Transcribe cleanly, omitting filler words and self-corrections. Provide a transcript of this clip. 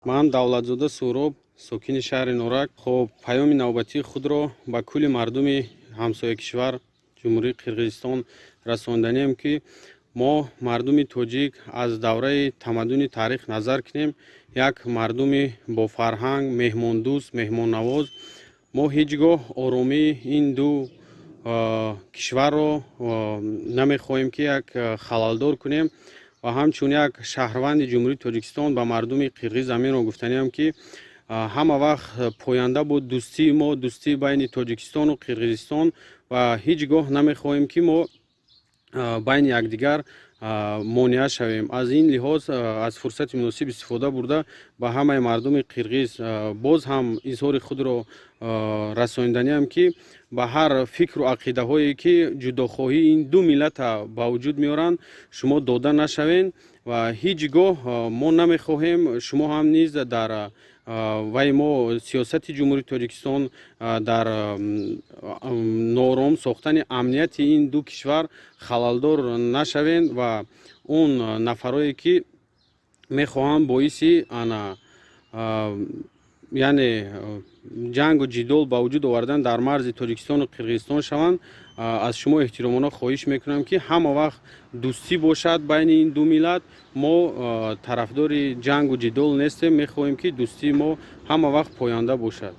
Ман Давлатзода Суҳроб, сокини шаҳри Норак. Хоб, паёми навбатии худро ба кулли мардуми ҳамсоя кишвар, Ҷумҳурии Қирғизистон, расонданием, ки мо, мардуми тоҷик, аз давраи тамаддуни таърих назар кунем, як мардуми бофарҳанг, меҳмондӯст, меҳмоннавоз. Мо ҳеҷ гоҳ оромии ин ду кишварро намехоҳем, ки як халалдор кунем. Ва ҳамчун як шаҳрванди Ҷумҳурии Тоҷикистон ба мардуми қирғиз заминро гуфтаниам, ки ҳама вақт поянда буд дӯстии мо, дӯстии байни Тоҷикистону Қирғизистон, ва ҳеҷ гоҳ намехоҳем, ки мо байни якдигар монеа шавем. Аз ин лиҳоз аз фурсати муносиб истифода бурда, ба ҳамаи мардуми қирғиз боз ҳам изҳори худро расониданиам, ки ба ҳар фикру ақидаҳое, ки ҷудохоҳии ин ду миллата ба вуҷуд меоранд, шумо дода нашавед ва ҳеҷ гоҳ мо намехоҳем шумо ҳам низ дар вай мо сиёсати Ҷумҳурии Тоҷикистон дар ноором сохтани амнияти ин ду кишвар халалдор нашавед. Ва он нафарое, ки мехоҳанд боиси ана, яъне ҷангу ҷидол ба вуҷуд овардан дар марзи Тоҷикистону Қирғизистон шаванд, аз шумо эҳтиромона хоҳиш мекунам, ки ҳама вақт дӯстӣ бошад байни ин ду миллат. Мо тарафдори ҷангу ҷидол нестем, мехоҳем, ки дӯстии мо ҳама вақт поянда бошад.